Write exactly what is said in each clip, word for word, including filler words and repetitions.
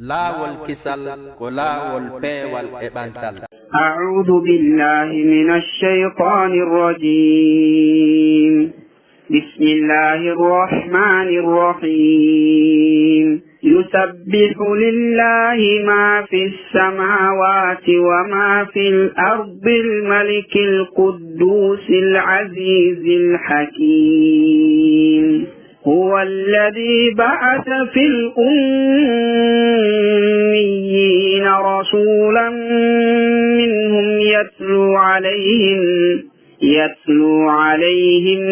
Laawol kisal ko laawol peewal e ɓantal. أعوذ بالله من الشيطان الرجيم. بسم الله الرحمن الرحيم. يسبح لله ما في السماوات وما في الأرض الملك القدوس العزيز الحكيم. هو الذي بعث في الأميين رسولا منهم يتلو عليهم، يتلو عليهم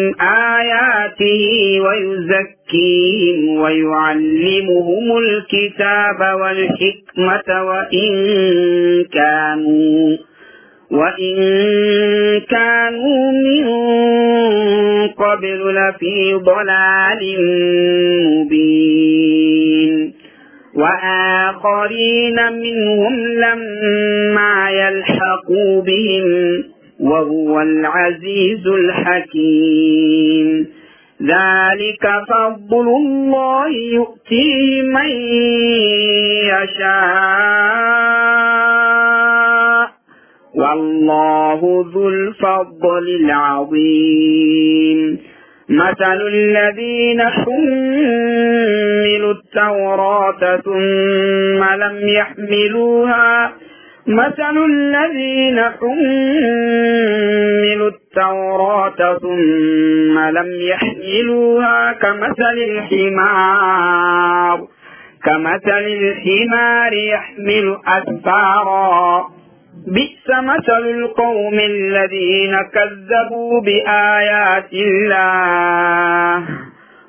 آياته ويزكيهم ويعلمهم الكتاب والحكمة وإن كانوا وإن كانوا من قبل لفي ضلال مبين. وآخرين منهم لما يلحقوا بهم وهو العزيز الحكيم. ذلك فضل الله يؤتيه من يشاء والله ذو الفضل العظيم. مثل الذين حملوا التوراة ثم لم يحملوها، مثل الذين حملوا التوراة ثم لم يحملوها كمثل الحمار، كمثل الحمار يحمل أسفارا. بئس مثل القوم الذين كذبوا بآيات الله،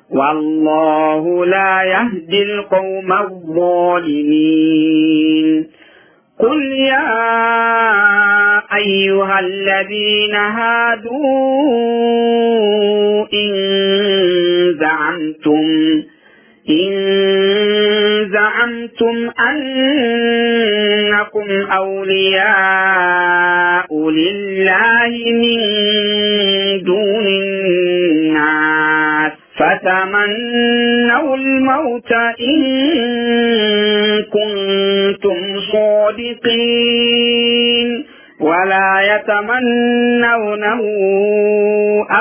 والله لا يهدي القوم الظالمين. قل يا أيها الذين هادوا إن زعمتم إن زعمتم أنكم أولياء لله من دون الناس فتمنوا الموت إن كنتم صادقين ولا يتمنونه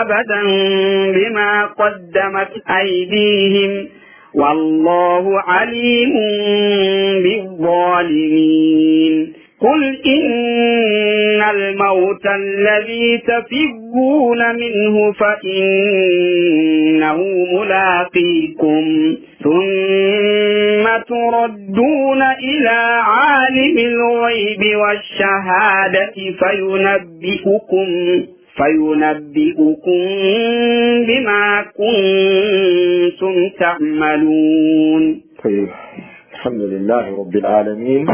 أبدا بما قدمت أيديهم والله عليم بالظالمين. قل إن الموت الذي تفرون منه فإنه ملاقيكم ثم تردون إلى عالم الغيب والشهادة فينبئكم فينبئكم بما كنتم تعملون. طيب. الحمد لله رب العالمين.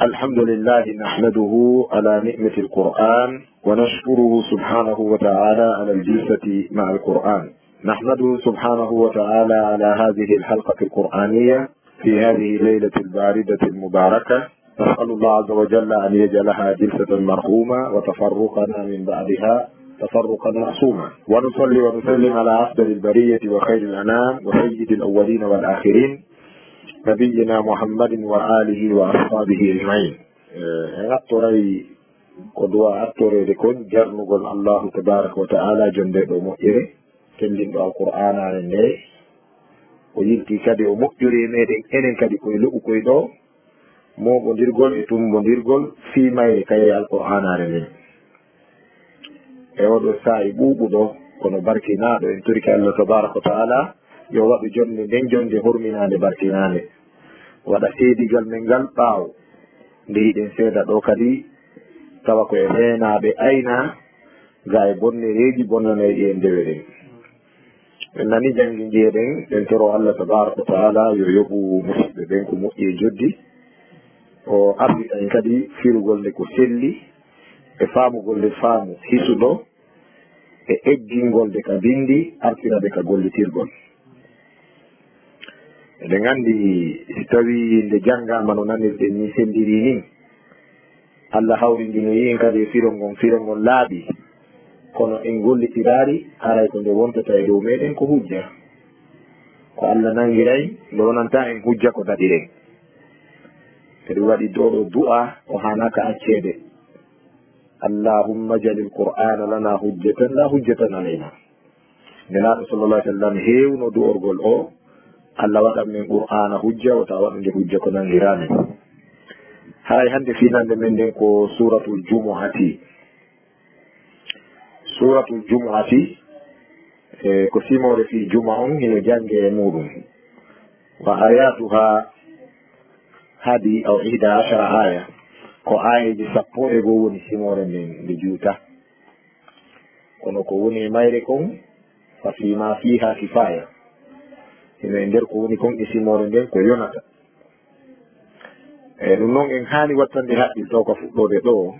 الحمد لله نحمده على نعمة القرآن، ونشكره سبحانه وتعالى على الجلسة مع القرآن. نحمده سبحانه وتعالى على هذه الحلقة القرآنية في هذه الليلة الباردة المباركة. نسأل الله عز وجل أن يجعلها جلسة مرحومة وتفرقنا من بعدها تفرقا معصوما. ونصلي ونسلم على أفضل البرية وخير الأنام وسيد الأولين والآخرين نبينا محمد وآله وأصحابه أجمعين. Eh, en attoray ko duwa attoreede kon jarnugol Allahu tabaraka wa ta'ala, jondeeɗo moƴƴere, tellin ɗo Alqur'aanaare nde. O yilti kadi o moƴƴori e meɗen enen kadi koye lo'u koye ɗo, mooɓondirgol e tumbondirgol fii mayre kayre Alqur'aanaare nden. E oɗo saa'i ɓuuɓuɗo, kono barkinaaɗo, en torike Allah tabaraka wa ta'ala, yo waɗu jonde nden jonde horminaande barkinaande. Waɗa seedigal men ngal ɓaawo. Nde hiɗen seeda ɗo kadi, tawa ko e heenaaɓe ayna, ga e bonnereeji bonnanayɗi en dewe ɗen. En nani janngi njiyeɗen, en toro Allah tabaraka wa ta'ala yo yoɓu musidɓe ɓen ko moƴƴi e joddi. O ardita en kadi firugol nde ko selli, e faamugol nde faamu hisuɗo, e eggingol nde ka bindi, artira nde ka gollitirgol. Eɗen anndi, si tawii nde janngaama no nanirɗen nii sellirii nii, Allah hawrindinoyi en kadi e firol ngol, firol ngol laaɓi, kono en gollitiraali, haray ko nde wontata e dow meɗen ko hujja. Ko Allah nanngiray, nde wonanta en hujja ko daɗiren. Kadi waɗi ɗo ɗo du'a o haanaka acceede. Allahumma jalil Qur'ana lana hujjatan la hujjatan alayna. Nelaaɗo sallallahu alaihi wasallam heewno du'orgol o, "Allah waɗan min Qur'ana hujja, wota waɗu nde hujja ko nangira min." Haray hannde finande men nden ko Suratul Jumu'ati. Suratul Jumu'ati, e, ko simoore fii Juma on hino jannge e muɗum. Wa ayatuha hadi aw ihda ashara aya. Ko aayeeji sappo e goo woni simoore nden, nde juuta. Kono ko woni e mayre kon, fa fima fiha kifaya. Hino e nder ko woni kon e simoore nden ko yonata. E ɗum noon en haani wattande haqqil taw ka fuɗɗoode ɗo,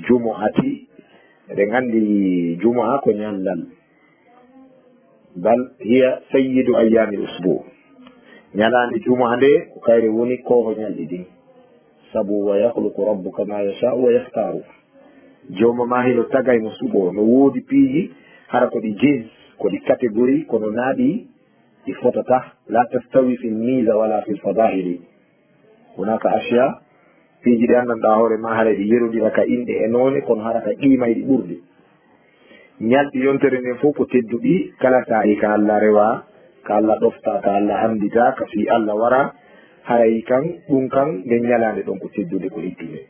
Jumu'ati, eɗen anndi Jumu'a ko ñallal. Bal hiya sayyidu ayyamil usbu. Ñalaande Jumu'a nde ko kayre woni kooho ñalɗi ɗin. Sabu wa yakhluqu rabbuka ma yasha'u wa yakhtaaru. Jooma ma hino tagay mo suɓo, no woodi piiji, hara ko ɗi jins, ko ɗi catégorie, kono naa ɗi, ɗi fotata, la tastawi fil miza wala fil fadahili. Hunaka ashiya, piiji ɗi anndanɗaa hoore ma, hara ɗi yerondira ka inɗe e noone, kono hara ka qiima e ɗi ɓurdi. Ñalɗi yontere nden fof ko tedduɗi, kala saa'i ka Alla rewa, ka Alla ɗofta, ka Alla hamdita, ka fii Alla wara, haray kan, ɗum kan, nden ñalaande ɗon ko teddude, ko ittude.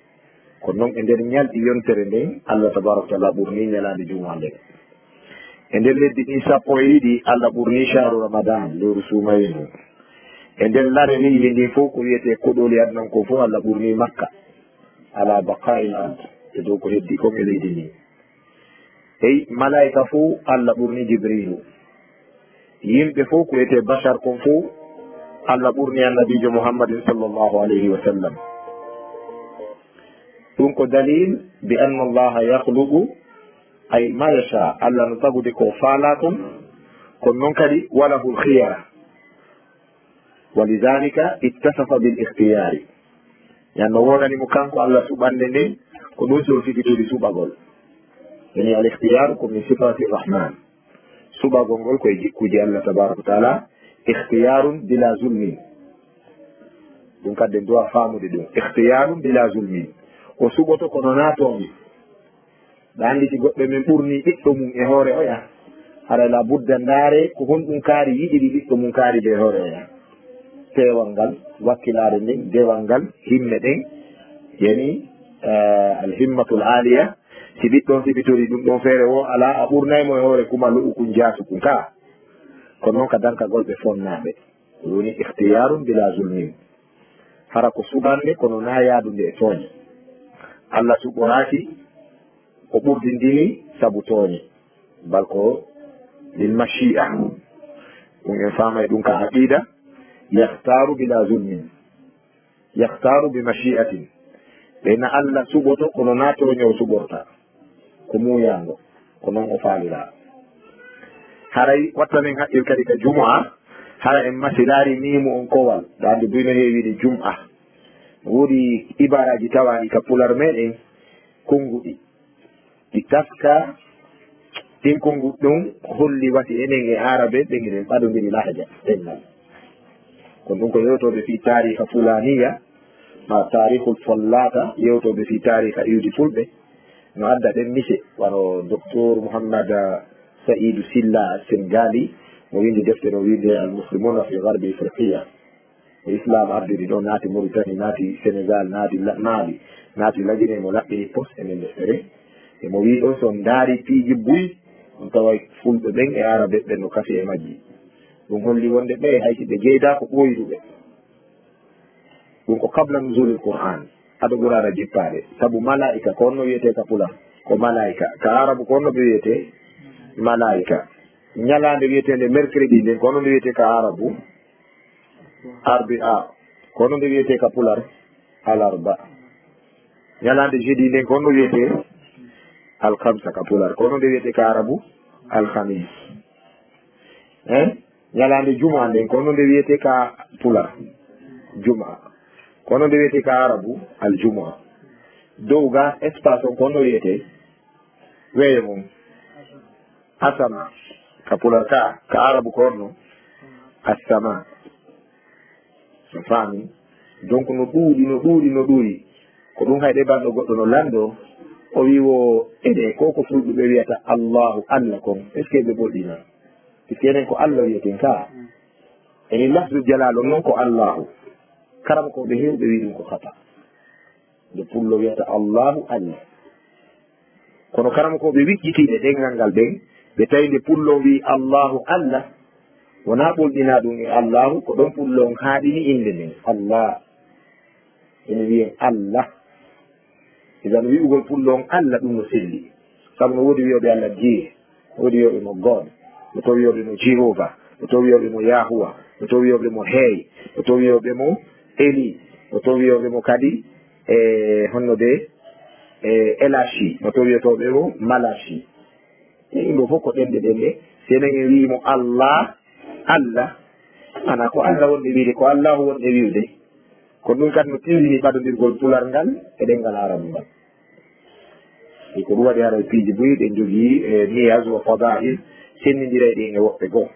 Kono noon e nder ñalɗi yontere nden, Alla tabaraka wa taala ɓurni ñalaande Jumu'a nden. E nder lebbi ɗin sappo e ɗiɗi, Alla ɓurni shahru Ramadan, lewru suumayee ndun. E nder lare leydi ndin fof, ko wiyetee koɗooli aduna on ko fof, Alla ɓurni Makka. Ala baqa'il ard, e dow ko heddi kon e leydi ndin. Ey, malaa'ika fof, Alla ɓurni Jibriilu. Yimɓe fof ko wiyetee bashar kon fof, Alla ɓurni Annabiijo Muhammadin sallallahu alayhi wa sallam. Ɗum ko dalil bi anna Allaha yakhluqu ay ma yasha, Alla no tagude ko faalaa kon, kono noon kadi walahul khiyara. Wa lidhalika ittasafa bil ikhtiyari. Yan no woodani mo kanko Alla suɓannde nden, ko ɗum so sigitori suɓagol. Yani al ikhtiyaru ko min sifati rahman. Suɓagol ngol ko e jikkuuji Alla tabaraka wa taala, ikhtiyarun bila zulmin. Ɗum kadi en duwa faamude ɗum. Ikhtiyarun bila zulmin. O suɓoto kono naa tooñe. Ɗa anndi si goɗɗo men ɓurni ɓiɗɗo mum e hoore oya, haray la budda ndaare ko honɗum kaari yiɗiri ɓiɗɗo mum kaari ɓe e hoore oya. Peewal ngal, wakkilaare nden, dewal ngal, himme ɗen, yani, eh, al himmatul aaliya. Si ɓiɗɗo on sifitori ɗum ɗon feere wo alaa, a ɓurnay mo e hoore kuma lu'u kun jaasu kun ka. Kono noon ka dankagol ɓe fonnaaɓe. Ɗum woni ikhtiyarun bila zulmin. Hara ko suɓannde, kono naa yaadunde e tooñe. Alla suɓoraaki, o ɓurdindini sabu tooñe. Bal ko lil mashi'a. Ɗum en faamay ɗum ka aqida. Yakhtaru bila zulmin. Yakhtaru bi mashi'atin. Ɓe na Alla suɓoto, kono naa tooñe o suɓorta. Ko muuyaango, ko noon o faaliraa. Haray wattanen haqqil kadi ka Jumu'a, hara en masilaari miimu on kowal, ɗa anndi buy no heewi wiide Jum'a. Woodi ibaaraaji tawaaɗi ka pular meɗen, konnguɗi. Ɗi taska, ɗin konnguɗi ɗum holli wati enen e Aarabe ɓen eɗen ɓadondiri lahja, ɗemngal. Kono ɗum ko yewtooɓe fii taariika Fulaaniya, ma taarikhul Follaata, yewtooɓe fii taariika iwdi Fulɓe, no adda ɗen mise, wano Doktor Muhammad Sa'idu Silla Sengali, mo windi deftere o wiinde Al Muslimuna fi Gharbi Ifriqiya. Ko Islam ardiri ɗo, naati Mauritanie, naati Senegal, naati La-, Mali, naati La Guinée, mo laɓɓini poste e nder deftere. E mo wii ɗo, so on ndaari piiji buy, on taway Fulɓe ɓen e Aarabe ɓen no kafi e majji. Ɗum holli wonde ɓe hay si ɓe jeydaa ko ɓooyruɓe. Ɗum ko qabla nuzulil Qur'an, ado Qur'ana jippaade. Sabu malaa'ika, ko honno wiyetee ka pular? Ko malaa'ika. Ka Aarabu, ko honno ɓe wiyetee? Malaa'ika. Ñalaande wiyeteende mercredi nden, ko honno nde wiyetee ka Aarabu? Arbi'a. Ko honno nde wiyetee ka pular? Alarba. Ñalaande jeudi nden, ko honno wiyetee? Alkamsa ka pular. Ko honno nde wiyetee ka Aarabu? Alhamis. Hein? Ñalaande Juma nden, ko honno nde wiyetee ka pular? Juma. Ko honno nde wiyetee ka Aarabu? Aljuma. Dow ga espace on, ko honno wiyetee? Weeyo mum. Asama. Ka pular ka, ka Aarabu ko honno? Assama. A faami? Donc no ɗuuɗi, no ɗuuɗi, no ɗuuɗi. Ko ɗum hay ɗe banɗo goɗɗo no lanndo, o wii wo ene ko ko fulɓe ɓe wiyata Allahu Allah kon, est-ce que ɓe ɓoɗɗina? Puisque enen ko Allah wiyeten ka. Eni lafdu jalal on noon ko Allahu. Karamokooɓe heewɓe wii ɗum ko khata. Nde pullo wiyata Allahu Allah. Kono karamokooɓe wiƴƴitiiɓe ɗenngal ngal ɓen, ɓe tawi nde pullo wii Allahu Allah, wonaa ɓolɗinaa ɗum e Allahu, ko ɗon pullo on haaɗini innde nden, Allah. Ene wiyen Allah. Idan wi'ugol pullo on Allah ɗum no selli. Sabu no woodi wiyooɓe Allah Dieu, no woodi wiyooɓe mo God, no to wiyooɓe mo Jehovah, no to wiyooɓe mo Yahuwah, no to wiyooɓe mo Hey, no to wiyooɓe mo Eli, no to wiyooɓe mo kadi e honno de e Elashi, no to wiyotooɓe mo Malashi. E ɗum ɗo fof ko ɗemɗe ɗemɗe. Si enen en wii mo Allah, Allah, ana ko Allah wonde wiide, ko Allahu wonde wi'ude. Kono ɗum kadi no tindini ɓadondirgol pular ngal e ɗemngal arabu ngal. E ko ɗum waɗi haray piiji buy ɗen jogii e miyaz wa fada'il, sennindira e ɗin e woɓɓe goo.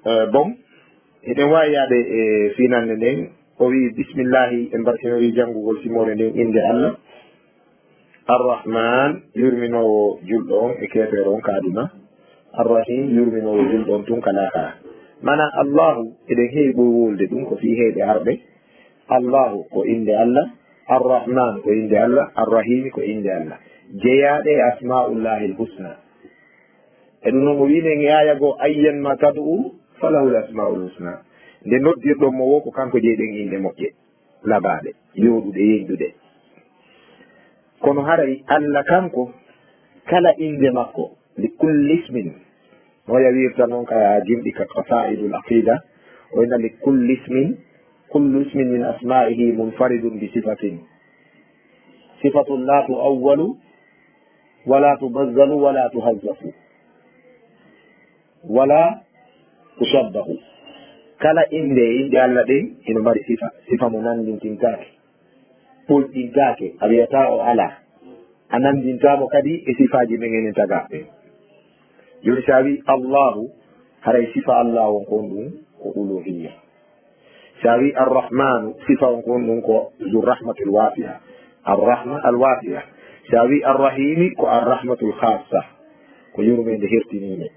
Eh, bon, eɗen waawi yaade e finande nden. O wi, "Bismillahi, en barkinorii janngugol simoore nden innde Allah. Arrahman, yurminoowo julɗo on e keefeero on ka aduna. Arrahim, yurminoowo julɗo on tun ka laakara." Maanaa Allahu, eɗen heewi ɓooy wowlude ɗum ko fii heyɓe arɓe. Allahu ko innde Allah, Arrahman ko innde Allah, Arrahimi ko innde Allah. Jeyaaɗe e Asma'ullahil Husna. E ɗum noon o wi'en e aaya goo, "Ayyan ma tad'u, falahul asma'ul husna." Nde noddirɗon mo woo, ko kanko jeyɗen inɗe moƴƴe, labaaɗe, yooɗuɗe, yeñɗuɗe. Kono haray Alla kanko, kala innde makko, li kulli ismin, no yawirta noon ka jimɗi ka qasaa'idul aqida, o ina li kulli ismin, kullu ismin min asma'ihi munfaridun bi sifatin. Sifatun la tu'awwalu, wala tubazzalu, wala tuhazzafu, wala tushabbahu. Kala innde e inɗe Alla ɗen hino mari sifa, sifa mo nanndintintaake, ɓolɗintaake, a wiyataa o alaa, a nanndintaa mo kadi e sifaaji men enen tagaaɓe. Jooni si a wii Allahu, haray sifa Alla on ko honɗum? Ko uluhiyya. Si a wii Arrahmanu, sifa on ko honɗum? Ko Zurrahmatul Wasi'a, Arrahma al Wasi'a. Si a wii Arrahimi, ko Arrahmatul Khassa, ko yurmeende hertiniinde.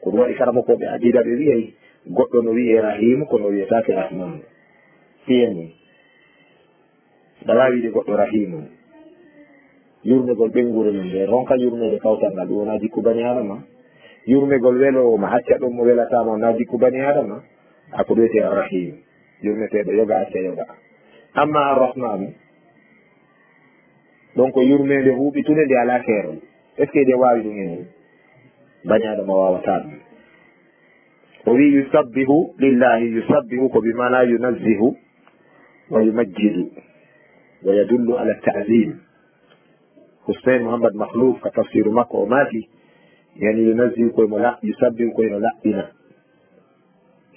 Ko ɗum waɗi karamokooɓe aqida ɓe wi'ay, goɗɗo no wi'ee Rahimu, kono o wi'etaake Rahmanu. Fiyee mum. Aɗa waawi wi'ude goɗɗo Rahimun. Yurmegol ɓeynguure mum nde, ronka yurmeede kawtal ngal, ɗum wonaa jikku bani Aadama. Yurmegol weloowo ma, hacca ɗon mo welataa ma, wonaa jikku bani Aadama. A ko ɗum wiyetee Ar-Rahim, yurmeteeɗo yoga, acca yoga. Amma Ar-Rahmanu, ɗon ko yurmeende huuɓitunde nde alaa keerol. Est-ce que eɗen waawi ɗum enen? Bani Aadama waawataa ɗum. O wi'i, "Yusabbihu lillahi", yusabbihu ko bi maana yunazzihu wa yumajjidu wa yadullu ala ta'zim. Hussein Muhammad Makhluf ka tafsiru makko o maaki, yani yunazzihu ko mo la-, yusabbihu ko ino laɓɓina,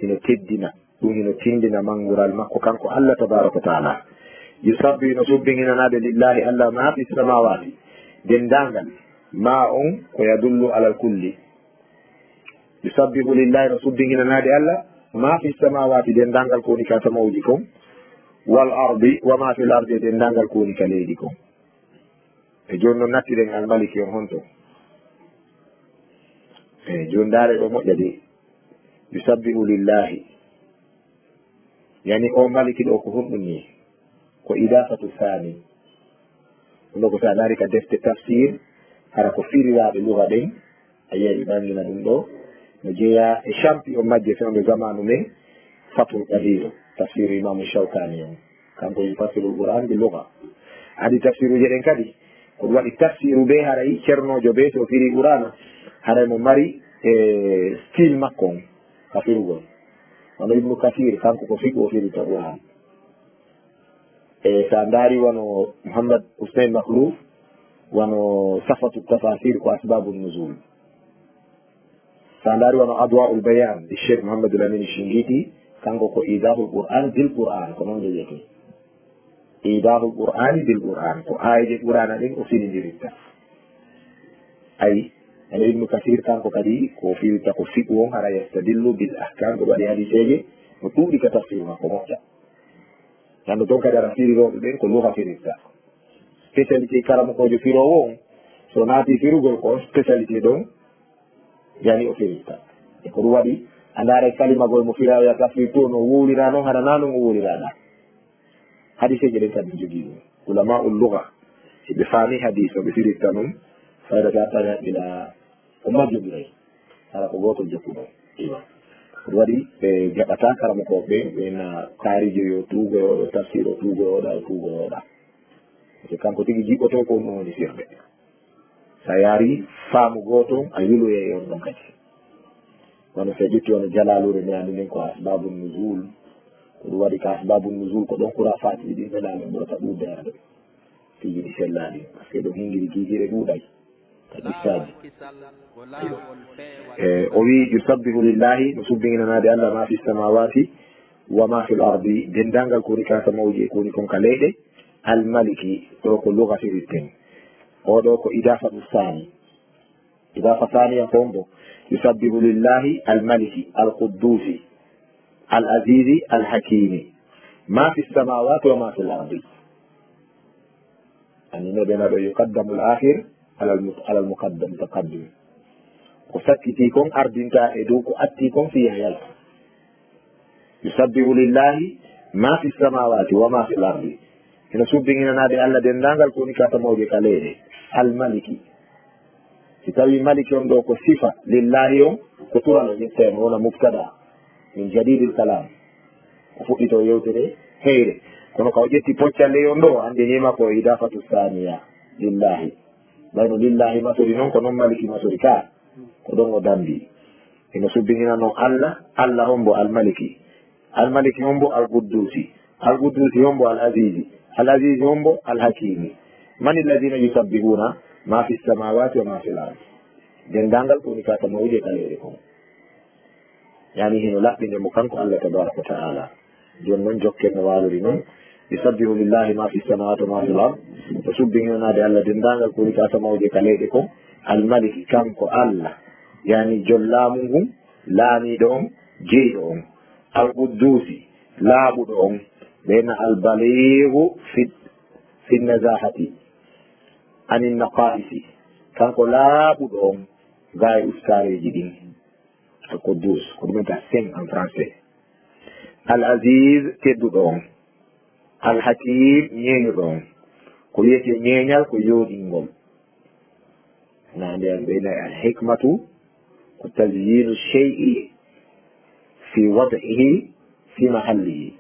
ino teddina, ɗum ino tindina mangural makko kanko Allah tabaraka wa taala. Yusabbihu ino subbihinanaade lillahi Allah ma fi samawati, denndaangal ma on ko yadullu alal kulli. Yusabbihu lillahi, no subbihinanaade Allah, ma fi samawati, denndaangal ko woni ka samawuji kon, wal ardi, wa ma fil ardi, e denndaangal ko woni ka leydi kon. E jooni noon nattiren al maliki on honto? E jooni ndaare ɗo moƴƴa de. Yusabbihu lillahi. Yani o maliki ɗo ko honɗum ni? Ko idafatu sani. Ɗum ɗo ko sa ndaari ka defte tafsir, hara ko firiraaɓe luga ɗen, a yi'ay ɓe ɓanngina ɗum ɗo. No jeyaa e champion majje fewndo zamanu men, Fathul Qadir, tafsiru Imamu Shawkani on. Kanko yufassirul Qur'an bil lugha. Adi tafsiruuje ɗen kadi, ko ɗum waɗi tafsiru be haray cernoojo be to firi Qur'ana, haray mo mari e style makko on ka firugol. Wano Ibnu Kasir, kanko ko fiqhu o firita Qur'an. E sa ndaari wano Muhammad Hussein Makhluf, wano Safwatu Tafasir ko Asbabun Nuzul. Sa ndaari wano Adwa'ul Bayan, di Cheikh Muhammadul Amin Shingiti, kanko ko Idahul Qur'an bil Qur'an, ko noon ɗo wiyetee. Idahul Qur'ani bil Qur'an, ko aayeeje Qur'ana ɗen o firindiritta. Ayi, ene Ibnu Kasir kanko kadi ko firita ko fiqhu on, hara yastadillu bil ahkam, ko waɗi hadiseeje, No ɗuuɗi ka tafsir makko moƴƴa. Hannde toon kadi aɗa firi rewɓe ɓen ko luga firirta. Spécialité karamokoojo firoowo on, so naati firugol ko spécialité ɗon, yani o firirta. E ko ɗum waɗi, a ndaaray kalimagol mo firaawo ya tafsir to no wowlira noon, hara naa noon o wowlira ɗaa. Hadiseeje ɗen kadi jogii ɗum. Ulamaa'ul luga, si ɓe faami hadis no ɓe firirta ɗum, fayda ta tawi haqqila o majjogiray. Hara ko gooto jokkuɗo. Iwa. Ɗum waɗi ɓe jaɓata karamokooɓe ɓe na kaarijo yo tuugoyo ɗo, tafsir o tuugoyo ɗaa, o tuugoyo ɗaa. Te kanko tigi jiɓɓotoo ko ɗum woni firde. So a yaari faamu gooto, a yuloyay on ɗon kadi. Wano so a ƴetti wano Jalaaluure nde anndi nden ko asbaabu nuzul. Ko ɗum waɗi ka asbaabu nuzul ko ɗon kuraafaati ɗin ɓe laami ɓurata ɗuuɗde arde. Piiji ɗi sellaani. Par ce que ɗum hingiri giigire ɗuuɗay. Ka qissaaji. Aywa. E, o wi, "Yusabbihu lillahi", no subbinginanaade Allah, "ma fi samawati wa ma fil ardi", denndaangal ko woni ka samawuji e ko woni kon ka leyɗe, al maliki, ɗo ko luga firitten. O ɗo ko idafatu saani. Idafa saaniya ko hombo? "Yusabbihu lillahi al maliki, al quddusi, al azizi, al hakimi, ma fi samawati wa ma fil ardi." Ani ne ɓe naɗo yuqaddamu al akhir ala al mut-, ala al muqaddam, mutaqaddim. Ko sakkiti kon ardinta e dow ko atti kon fiya yalta. "Yusabbihu lillahi ma fi samawati wa ma fil ardi." Ina subbinginanaade Allah denndaangal ko woni ka samawje ka leyɗe. Al maliki. Si tawi maliki on ɗo ko sifa, lillahi on ko tural o ƴetteno wona mubtada min jadidil kalam. Ko fuɗɗito yewtere heyre. Kono ka o ƴetti poccal ley on ɗo, anndinima ko idafatu saniya lillahi. Ɓayno lillahi masori noon, ko noon maliki masori ka. Ko ɗon o dambi. Ina subbinginano Allah, Allah hombo almaliki. Almaliki hombo alquddusi. Alquddusi hombo alazizi. Alazizi hombo alhakimi. Mani alladhina yusabbihuna ma fi samawati wa ma fil ardi. Denndaangal ko woni ka samawuji e ka leyɗe kon. Yani hino laɓɓinde mo kanko Allah tabaraka wa ta'ala. Jooni noon jokken no waalori noon. Yusabbihu lillahi ma fi samawati wa ma fil ard. Ko subbinginanaade Allah denndaangal ko woni ka samawuji e ka leyɗe kon. Almaliki, kanko Allah. Yani jol laamu ngun, laamiiɗo on, jeyɗo on. Alquddusi, laaɓuɗo on. Ɓeyna albaligu fi, fi nazahati. Anin naqaisi. Kanko laaɓuɗo on. Gaa e uskareeji ɗin. Al Quddus, ko ɗum wiyata saint en français. Al Aziz, tedduɗo on. Al Hakim, ñeeñuɗo on. Ko wiyetee ñeeñal, ko yooɗingol. Na mbiyan ɓe nayi, al hikmatu ko tazyinu shay'i fi wad'ihi fi mahallihi.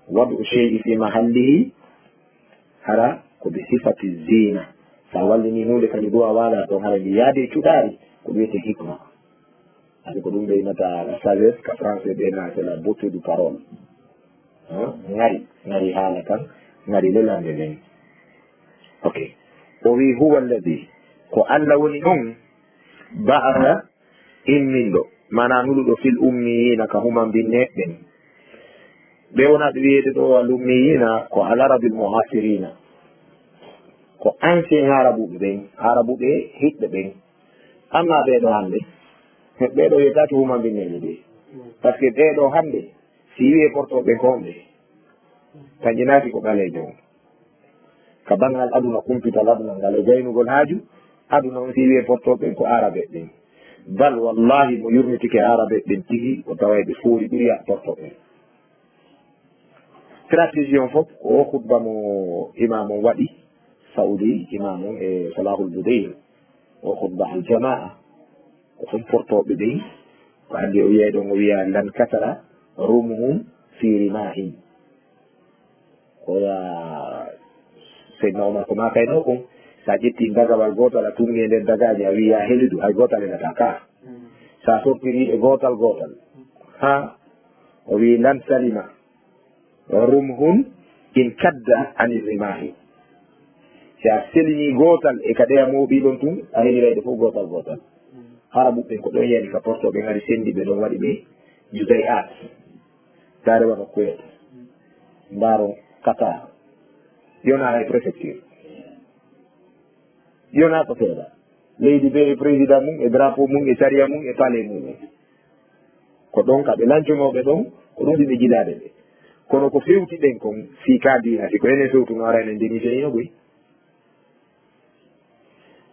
Wad'u shay'i fi mahallihi, hara ko bi sifati zina. Sa wallini huunde kadi duwa wala ɗon, hara ndi yaade cuɗaari, ko wiyetee hikma. Adi ko ɗum ɓe innata la sagesse, ka français ɓe na c'est la beauté du parole. Hein? Ngari, ngari haala kan, ngari lelande nden. Ok. O wi, "Huwa alladhi", ko Allah woni on, ba'atha, imminɗo, mana nuluɗo, "fil ummiyina", ka humambinne ɓen. Ɓe wona ɓe wiyeede ɗo al ummiyina, ko al arabil muasirina. Ko ancien Arabuɓe ɓen, Arabuɓe hiɓɓe ɓen. Amma ɓee ɗo hannde, ɓee ɗo yetaaki humambinneeɓe ɓe. Par ce que ɓee ɗo hannde, si wi'e portooɓe ko honɓe, kanƴe naati ko ɓaleejo on. Ka banngal aduna kumpital aduna ngal e gaynugol haaju, aduna on si wi'e portooɓe ko Arabe ɓen. Bal wallahi mo yurnitike Arabe ɓen tigi, o taway ɓe foori ɓuri ya portooɓe. Stratégie on fof, ko o khutba mo imam on waɗi, Saudi imam on e Salahul Budayr, o khutba al jamaa, ko homportooɓe ɓen, ko anndi o wiyay ɗon, o wiya, "Lan katara rumuhum fi rimahim." Ko ya Seydina Omar ko maakayno kon, sa ƴetti dagawal gootal a tunni e nder dagaaji, a wiya helidu, hay gootal e nata ka. Sa sortiri e gootal gootal, ha o wi, "Lan salima rumhun in kadda anir rimahi." Si a selini gootal e ka ɗeya mooɓi ɗon tun, a heɓiray ɗe fof gootal gootal. Hara ɓuɓɓen ko ɗon yani ka porto ɓe ngari sendi ɓe ɗon waɗi ɓe judayat. Taare wano Kuwait. Ndaaron Qatar. Yona hay préfecture. Yona ko seeɗa. Leydi be e président mum, e drapeau mum, e sariya mum, e palais mum. Ko ɗon ka ɓe lanconooɓe ɗon, ko ɗum ɓe jiɗaade ɓe. Kono ko fewti ɗen kon, fii ka diina, si ko enen fewtuno ara enen ndeni seniyo boy.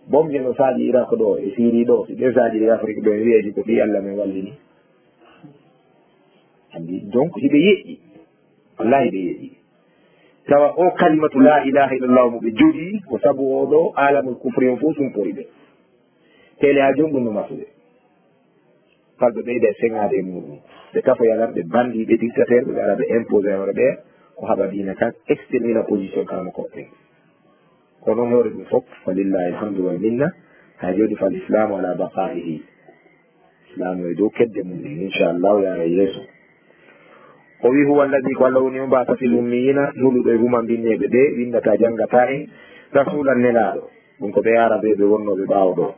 Bomje no saaƴi Irak ɗo, e Siri ɗo, si ɓe saaƴi e Afrik ɗo, en wi'eji ko ɓii Allah men wallini. Andi, donc, hiɓe yeƴƴi. Wallahi ɓe yeƴƴi. Tawa o kalimatu la ilaha illallah mo ɓe jogii, ko sabu o ɗo alamul kufri on fof sumpori ɓe. Tele ha joni ɗum no masude. Fal ɓe ɓeyda e seŋaade e muɗum. Ɓe kafoya lan, ɓe bandi, ɓe dictateur, ɓe ara ɓe imposé hoore ɓe, ko haɓa diina kan, extermina position kala mo koɗɗen. Kono hoore ɗum fof, falillahi alhamdu wal minna, ha joni fal islamu ala baqaihi. Islamu e dow kedde mum ɗin, inchallahu, yaara yeeso. O wi, huwa alladi, ko Allah woni on, ba'atha fil ummiyina, nuluɗo e humambinneeɓe ɓe, winndata, janngata en, rasulan, nelaaɗo. Ɗum ko ɓe Aarabeeɓe wonnooɓe ɓaawo ɗo.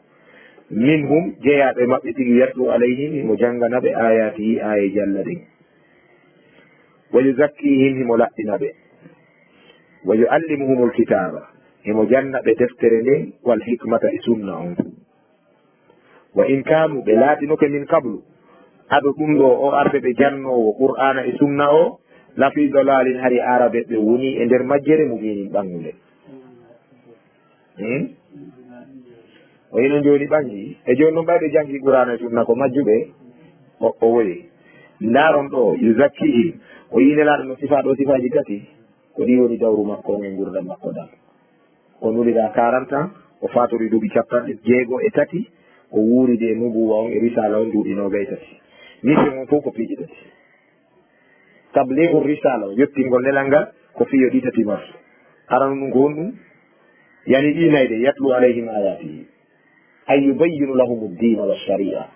Minhum, jeyaaɓe maɓɓe tigi, yatlu alayhim, himo janngana ɓe, ayatihi, aayeeji Allah ɗin. Wa yuzakkihim, himo laɓɓina ɓe. Wa yuallimuhumul kitaaba, himo janna ɓe deftere nden, wal hikmata, e sunna on. Wa in kaanu, ɓe laatinoke, min qablu, ado ɗum ɗo, o arde ɓe jannoowo Qur'aana e sunna o, la fii dalalin, hari Aarabe ɓe woni e nder majjere, mubinin, ɓanngunde. Hmm? O ino jooni ɓanngi. E jooni noon, ɓay ɓe janngi Qur'aana e sunna ko majjuɓe, o, o woyi. Ndaaron ɗo, yuzakkihim, o yi Nelaaɗo no sifaa ɗo sifaaji tati. Ko ɗi woni dawru makko on e ngurdam makko ɗam. O nulira quarante ans, o faatori duuɓi capanɗe jeego e tati, o wuuridi e nubuwa on e risaala on duuɓi noogay tati. Mission on fof ko piiji tati. Tabligu risala, yottingol nelal ngal, ko fiyo ɗi tati marsu. Arano ɗum ko honɗum? Yani ɗi nayi ɗe, yatlu alayhim ayatihi. Ay yubayyinu lahum ad-dina wa sharia.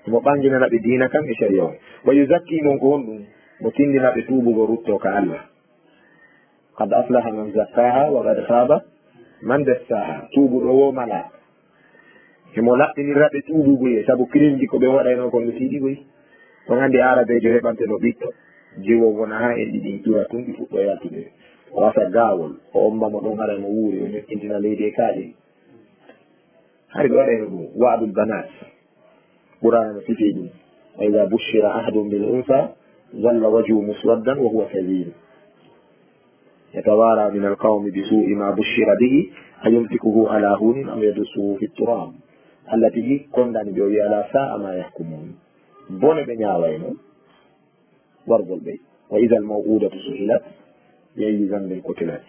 Mo ɓanginana ɓe diina kan e sharia on. Wa yuzakkihim, on ko honɗum? Mo tindina ɓe tuubugol rutto ka Allah. Qad aflaha man zakkaha wa qad khaba man dassaha. Tuubuɗo wo mala. Himo laɓɓinira ɓe tuubugu e sabu kirimji ko ɓe waɗayno kon no tiiɗi goy. On anndi Aarabeejo heɓante no ɓiɗɗo. Jiwo wona haa en ɗiɗi ƴura tun ɗi fuɗɗo yaltude. O wasa gaawol, o omma mo ɗon haray mo wuuri, o ñoƴƴintina leydi e kaaƴe. Hari ɓe waɗayno ɗum, wa'dul banat. Qur'aana no sifii ɗum. Wa idha bushira ahadun bil unsa, dhalla wajhuhu muswaddan wa huwa kadhib. Yatawara min al qawmi bi su'i ma bushira bihi, ayumsikuhu ala hunin am yadussuhu fi turab. Allah tigi kondani ɓe, o wi, ala sa'a ma yahkumun. Bone ɓe ñaawayno wargol ɓe. Wa idha al maw'udatu su'ilat, bi ayyi dhanbin qutilat.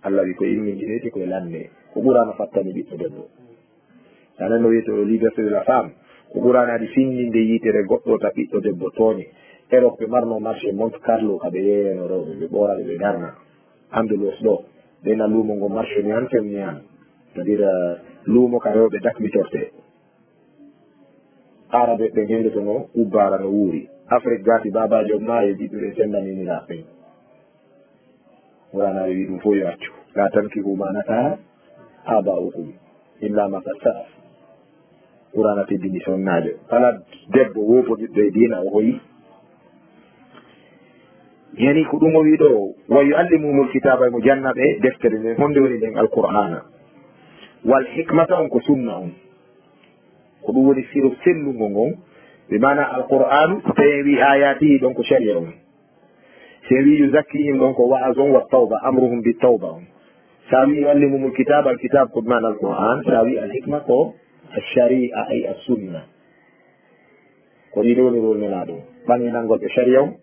Allah wi ko immini ɓe te koye lande. Ko Qur'aana fattani ɓiɗɗo debbo. Anen no wiyetee o liberté de la femme. Ko Qur'aana adi findinde yitere goɗɗo ta ɓiɗɗo debbo tooñe. Europe ɓe marno marché Monte Carlo ka ɓe yeeyano rewɓe, ɓe ɓooraɓe ɓe darna. Andalusi ɗo, ɓe na luumo ngo marché ni an fem ni an. C'est-à-dire, euh, luumo ka rewɓe dakmitorte. Aarabe ɓe hende to no ubbara no wuuri. Afrique gati babajo maayo ɓiɓɓe ɓe sendani ni raɓɓe. Qur'aana wi ɗum fof yo accu. La tankihu ma nakaha aba'ukum illa ma qad salaf. Qur'aana teddini sonnaajo. Kala debbo woofo ɓiɗɗo e diina o hoyi. Yani ko ɗum o wi ɗo, wa yu'allimuhumul kitaaba, mo janna ɓe deftere nden, honde woni nden Alqur'aana. Wal hikmata on ko sunna on. Ko ɗum woni firo sellungo ngon. Bi maana Alqur'aanu, so tawi en wi ayatihi ɗon ko sharia on. Si en wi yuzakkihim ɗon ko wa'az on wa tawba, amruhum bi tawba on. Sa wi yu'allimuhumul kitaaba, al kitaab ko maana Alqur'aan. Sa wi al hikma ko al sharia, ay as sunna. Ko ɗi ɗo woni rol Nelaaɗo. Ɓanginangol ɓe sharia on,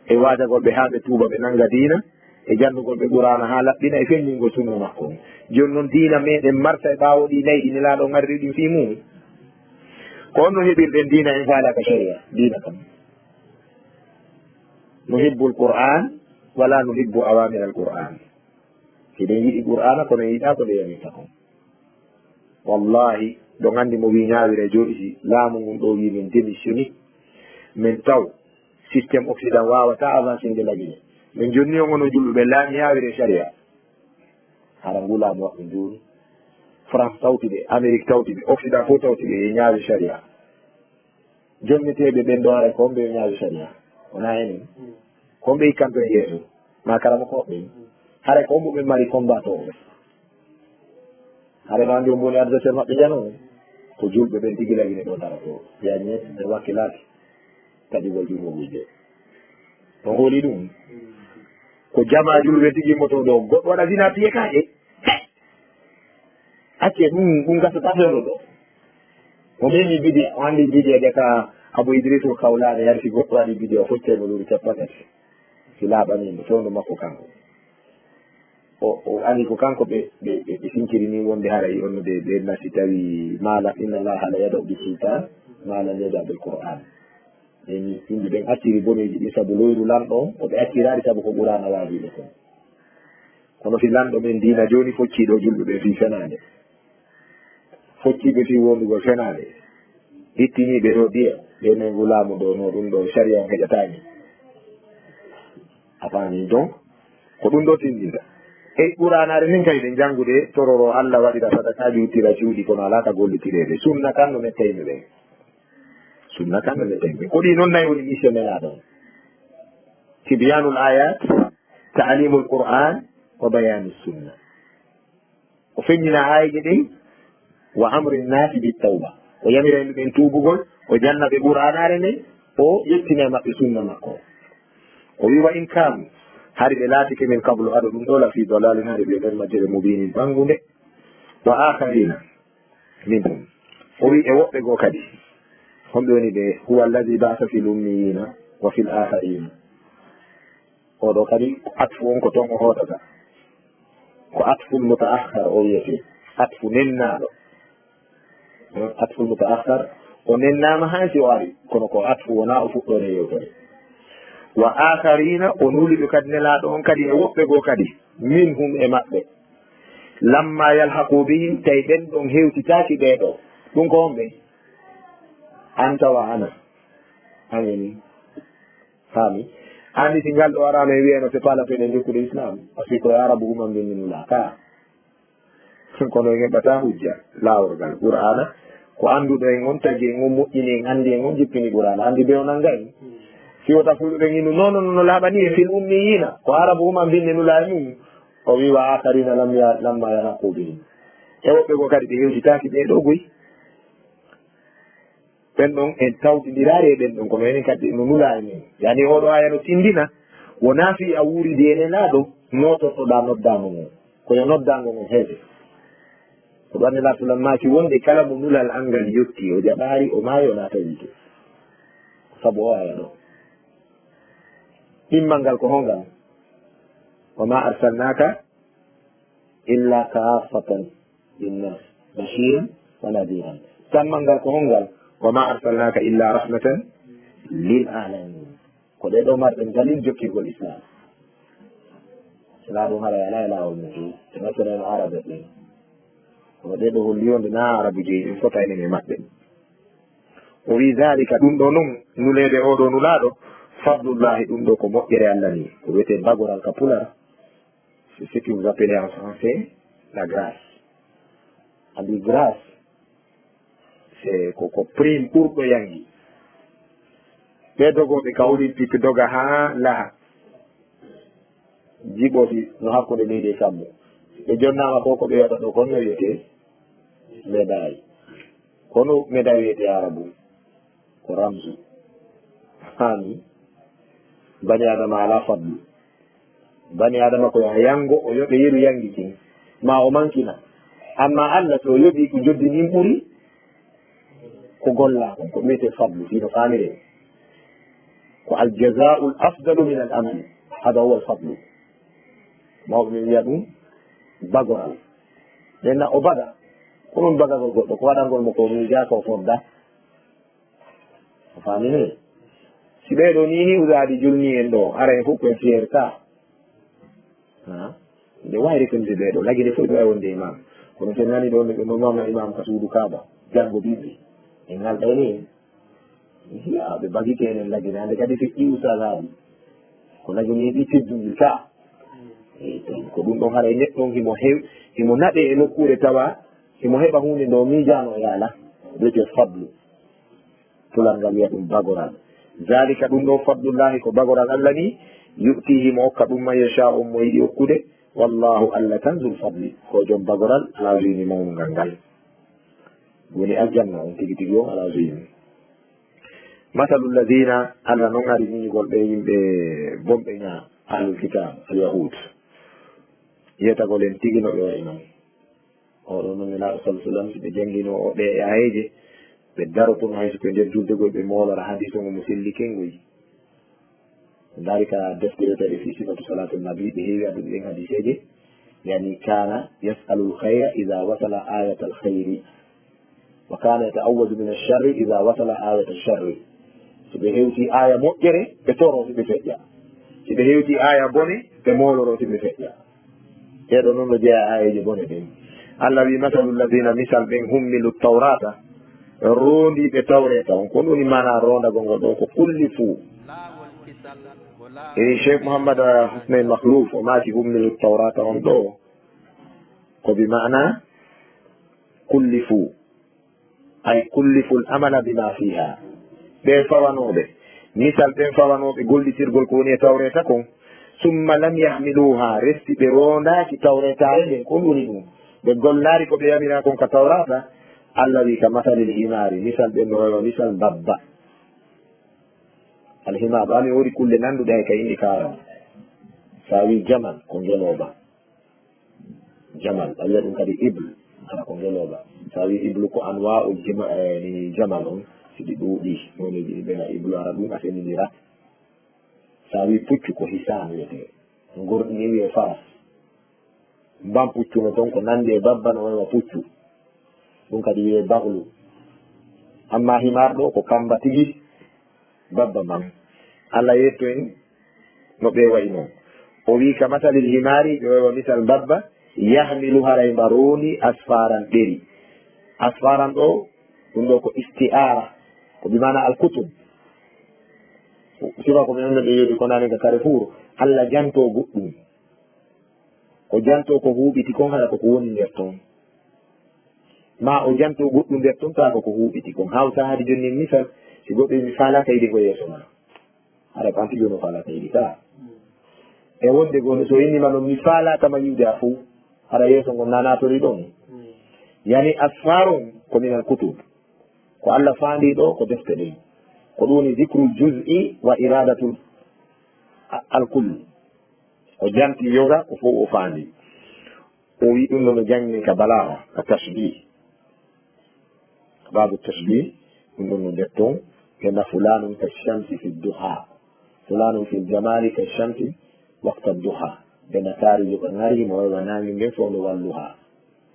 e waajagol ɓe haa ɓe tuuba, ɓe nannga diina, e janngugol ɓe Qur'aana haa laɓɓina, e feññingol sunna makko on. Jooni noon diina meɗen marsa e ɓaawo ɗi nayi ɗi Nelaaɗo on ariri ɗin fii mum. Ko honno heɓirɗen diina en faalaaka sharia? Diina kam. Nuhibbul Qur'aan, wala nuhibbu awamiral Qur'aan. Hiɗen yiɗi Qur'aana, kono en yiɗaa ko nde yamirta kon. Wallahi, ɗo nganndi mo wi ñaawira e jooɗi si laamu ngun ɗo wi min démissionné, min taw système occident waawata avancinde la Guinée. Min jonni on onon julɓe ɓe laamu ñaawira e sharia. Hara ngu laamu waɗɗo jooni. France tawti ɓe, Amérique tawti ɓe, occident fof tawti ɓe, e ñaawi sharia. Jonneteeɓe ɓen ɗo haray ko homɓe yo ñaawi sharia? Wonaa enen? Ko homɓe ikkanto e yeeso? Ma karamokooɓe ɓen? Haray ko hombo ɓe mari combatooɓe? Haray no anndi hombo woni adversaire maɓɓe jano? Ko julɓe ɓen tigi lagine ɗo dara ɗo. Wiya ñeeɓe ɓe wakkilaaki. taƴugol junngo gujjo. On hooli ɗum? Ko jamaa julɓe tigi mo to ɗo, goɗɗo waɗa zina piye kaaƴe. Acce ɗum, ɗum gasata fewndo ɗo. O memi bidiya, o anndi bidiya de ka Abu Idrisul Khawlani, yarti goɗɗo waɗi bidiya, o foccay mo lewru cappanɗe tati. Si laaɓani mo, fewndo makko kanko. O, o anndi ko kanko ɓe, ɓe, ɓe, ɓe sinkiri ni wonde haray on de, de nasi tawi maala, inna Allaha la yada'u bi sultan, maala yada bil Qur'an. Ɓen yimɓe ɓen acciri boneeji ɗin sabu loyru lanɗo on, ko ɓe acciraali sabu ko Qur'aana waajiɓe kon. Kono si lanɗo men diina jooni foccii ɗo julɓe ɓen fii fenaande, foccii ɓe fii wondugol fenaande, ittinii ɓe ɗo diya, ɓe nangu laamu ɗo, no ɗum ɗo sariya on heƴataani. A faami? Donc, ko ɗum ɗo tindinta. E Qur'aanaare nin kay ɗen janngude, tororo Alla, waɗira sadakaaji, ittira cuuɗi, kono alaa ka gollitireede. Sunna kan no mettayno ɓen. Sunna kan no mettayno ɓen. Ko ɗi non nayi woni mission Nelaaɗo on. Tibyanul ayat, ta'limul Qur'an, wa bayanus sunna. O feññina aayeeje ɗen, wa amri nnaasi bit tawba. O yamira yimɓe ɓen tuubugol, o janna ɓe Qur'aanaare nden, o yettina e maɓɓe sunna makko. O wi, wa in kaanu, hari ɓe laatike min qablu, ado ɗum ɗo, la fi dalalin, hari ɓe nder majjere, mubinin, ɓanngunde. Wa akharina minhum. O wi e woɓɓe goo kadi. Honɓe woni ɓe? Huwa alladhi ba'atha fil ummiyina wa fil akharina. Oɗo kadi, atfu on ko ton o hootata. Ko atful mutaakhar o wiyete. Atfu nennaaɗo. Atful mutaakhar, o nennaama hay si o ari, kono ko atfu wona o fuɗɗoore yewtere. Wa akharina, o nuli ɓe kadi Nelaaɗo on kadi e woɓɓe goo kadi, minhum e maɓɓe. Lamma yalhaqu bihim, tawi ɓen ɗon hewtitaaki ɓee ɗoo. Ɗum ko honɓe? Anta wa ana. Amin. Faami? Anndi si ngal ɗo araano e wiyano c'est pas la peine e jokkude Islam. Parce que ko e Arabu human mbinndi nula ka. Kono en heɓata hujja, laaworgal. Qur'aana, ko annduɗo en on, tagi en on, moƴƴini en, anndi en on, jippini Qur'aana. Anndi be o nannga en. Si wota fulɓe ɓen innu, non, non, non, laaɓani e fil ummiyina. Ko Arabu human mbinndi nula e mum. O wi wa akharina lam ya-, lamma yalhaqu bihim. E woɓɓe goo kadi ɓe hewtitaaki ɓee ɗoo goy. Ɓen ɗon en tawtindiraali e ɓen ɗon, kono enen kadi no nulaa e men. Yani oɗo aya no tindina, wonaa fii a wuuridi e Nelaaɗo, nootortoɗaa noddaango ngon. Ko yo noddaango ngon heede. Ko ɗo Nelaaɗo sallam maaki wonde kala mo nulal an ngal yotti, o jaɓaari, o maayi, o naata yiite. Ko sabu o aya ɗo. Ɗimmal ngal ko hongal? Wa ma arsalnaka illa kaaffatan linnas bashiran wa nadhiran. Sammal ngal ko hongal? Wa ma arsalnaka illa rahmatan lil alamin. Ko ɗee ɗoo marɗen dalil jokkirgol Islam. Sinaa ɗum haray alaa e laawol mum. Ɓe natoreno Arabe ɓen. Kono ɗee ɗoo holli wonde naa Arabu jeyi, ɗum fota enen e maɓɓe. O wi, dhalika, ɗum ɗoo non, nuleede oo ɗoo Nulaaɗo, fadlullahi, ɗum ɗoo ko moƴƴere Alla ni. Ko wiyetee bagoral ka Pular. C'est ce que vous appelez en français la grâce. Anndi grâce, c'est ko, ko prime ɓurɗo yangi. Ɓee dogooɓe ka Olympique doga haa laha. Jiɓooti no hakkunde leydi e kammu. Ɓe jonnaama ko, ko ɓe waɗa ɗo kon no wiyetee médaille. Kono médaille wiyetee Arabu. Ko ramsu. Hani bani Adama alaa fadlu. Bani Adama ko yo a yango, o yoɓe yeru yangi kin. Ma o mankina. Amma Alla, so o yoɓi ko joddi ndin ɓuri ko golla kon, ko wiyetee fadlu, fii no faamiree. Ko al jazaa'ul afdalu min al amal. Hada huwa al fadlu. Mawɓe ɓe wiya ɗum bagoral. Nden na o baga. Ko ɗum bagagol goɗɗo, ko waɗangol mo ko miija ko fodda. A faamini? Si ɓee ɗoo nii ni usaadi julni en ɗoo, ara en fof ko en fierté. Ha? Nde waawri ko nde ɓee ɗoo, lagine fof ɗo e wonde imam. Kono so nani ɗoo, ɓe nomaama imam ka suudu Kaaba, janngo bimbi. E ngal ɗoo ni, hiya, ɓe bagike enen lagine. Hannde kadi feƴƴi ustaasaaɓe. Ko lagine heɓi teddudi ka. Eyi, ɗum ko ɗum ɗon haray neɗɗo on himo hew-, himo naɓe e nokkuure tawa himo heɓa huunde ndo miijaano e ala. Wiyetee fadlu. Pular ngal wiya ɗum bagoral. Zalika, ɗum ɗo fadlullahi, ko bagoral Alla ni, yu'tihi, mo okka ɗum, man yasha, on mo yiɗi okkude, wallahu, Alla tan, zul fadli, ko joom bagoral, alazimi, mawnungal ngal. Woni aljanna on tigi tigi on alazimi. Masalu alladina, Allah non ari miñugol ɓe yimɓe bonɓe ña, ahlul kitab, al yahud. Yetagol en tigi no ɓe wayi non. Oɗo non Nelaaɗo sallallahu alaihi wasallam, si ɓe janngino o ɗe e aayeeje, ɓe darotono hay so ko e nder juldegol, ɓe moolora hadiis on mo selli kengoy. Ndaari ka deftere tawi fi sifatu salatu nabi, ɓe heewi addude ɗen hadiiseeje. Yani, kana yas'alu al khayra idha wasala ayata al khayri, wa kana yata'awwadu min ash-sharri idha wasala ayata ash-sharri. So ɓe hewti aya moƴƴere, ɓe toro si ɓe feƴƴa. Si ɓe hewti aya bone, ɓe mooloro si ɓe feƴƴa. Ɗeɗo non no jeeya ayeeje bone ɗen. Allah wi, masalu alladina, misal ɓen, hummilu tawrata, roondiiɓe tawreta on. Ko ɗum woni maana roondagol ngol ɗon? Ko kullifu. E Cheikh Mouhammad Hussein Makhlouf o maaki, hummilu tawrata on ɗo, ko bi maana kullifu. Ay kulliful amala bima fiha. Ɓe fawanooɓe, misal ɓen fawanooɓe gollitirgol ko woni e tawreta kon, summa lam yahmiluha, resti ɓe roondaaki tawretaare nden, ko ɗum woni ɗum? Ɓe gollaari ko ɓe yamira kon ka tawrata. Allah wi, ka masalil himari, misal ɓen no wayi wa misal babba. Alhimar, ɗo ami woodi kulle nanduɗe hay ka inɗi kaara. Sa wi jamal, ko ngelooba. Jamal, a wiya ɗum kadi ibl, hara ko ngelooba. Sa wi iblu, ko anwa'ul jima-, eh, ni jamal on, siɗi ɗuuɗi, noneeji ɗi ɓena iblu, hara ɗum a senindira. Sa wi puccu, ko hisan wiyete. Ngorɗi ni wiye faras. Mban puccu no ton ko nandi e babba no wayi wa puccu. Ɗum kadi wiye baglu. Amma himar ɗo ko kamba tigi babba man. Allah yetto en no ɓe wayi non. O wi, ka masalil himari, ɓe wayi wa misal babba, yahmilu, haray mba rooni, asfaran ɗeri. Asfaran ɗo, ɗum ɗo ko isti'ara, ko bi maana al-kutub. Sifa ko ɓe wonno ɓe yodi ko nani ka Carrefour, Allah janto goɗɗum. O janto ko huuɓiti kon, hara ko ko woni nder ton. Ma o janto goɗɗum nder ton, taa ko ko huuɓiti kon. Hawsa hadi jonni misal, si goɗɗo mi faalaka yiɗi ko yeeso ma. Hara ko an tigi no faalaka yiɗi ka. E wonde goni, so inni ma non mi faalaka ma yiwde a fow, hara yeeso ngon nanatori ɗon. Yani asfarun ko minal kutub. Ko Allah faandi ɗo ko defte ɗen. Ko ɗum woni zikrul juz'i wa iradatul a-, al kull. O janti yoga ko fow o faandi. O wi ɗum no, no janngi ka balagha, ka tashbih. Babu tashbih, ɗum ɗon no nder ton, ɓe na fulanun ka shamsi fi duha. Fulanun fil jamali ka shamsi waqta duha. Ɓe na taari yoga ngari mo wayi wa naange ngen fow nde walluha.